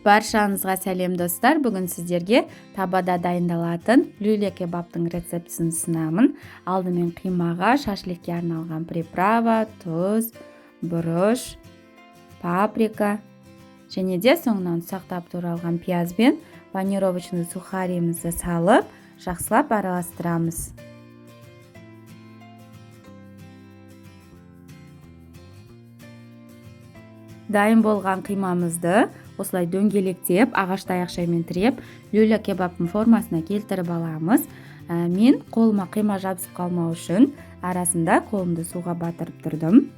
Баршаңызға сәлем, достар! Бүгін сіздерге табада дайындалатын люля кебабтың рецептісін ұсынамын. Алдымен қимаға шашликке арналған приправа, тұз, бұрыш, паприка және де соңынан ұсақтап туралған пияз бен панировочный сухарімізді салып, жақсылап араластырамыз. Дайын болған қимамызды осылай дөңгелектеп, ағаш таяқшамен тіреп, люля кебабтың формасына келтіріп аламыз. Мен қолыма қима жабысып қалмау үшін арасында қолымды суға батырып тұрдым.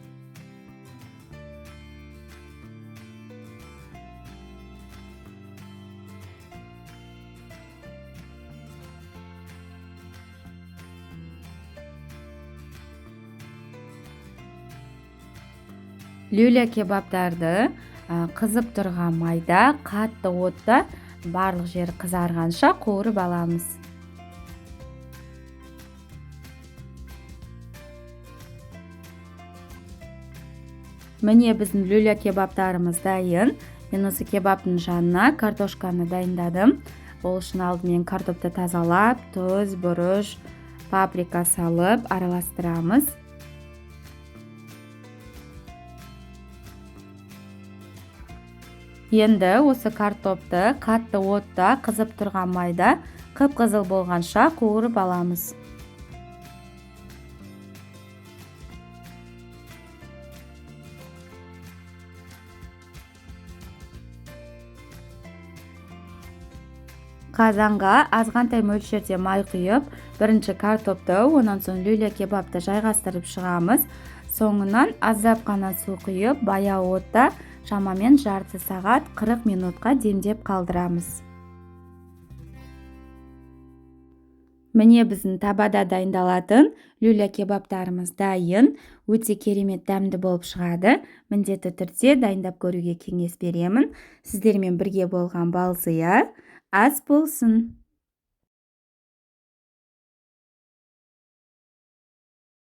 Люля кебабтарды қызып тұрған майда, қатты отта барлық жері қызарғанша қуырып аламыз. Міне, біздің люля кебабтарымыз дайын. Мен осы кебабтың жанына картошканы дайындадым. Ол үшін алдымен картопты тазалап, тұз, бұрыш, паприка салып араластырамыз. Енді осы картопты қатты отта, қызып тұрған майда қып-қызыл болғанша қуырып аламыз. Қазанға азғантай мөлшерде май құйып, бірінші картопты, онан соң люля кебабты жайғастырып шығамыз. Соңынан аздап қана су құйып, баяу отта шамамен жарты сағат, 40 минутқа демдеп қалдырамыз. Міне, біздің табада дайындалатын люля кебабтарымыз дайын. Өте керемет дәмді болып шығады. Міндетті түрде дайындап көруге кеңес беремін. Сіздермен бірге болған Балзия. Ас болсын!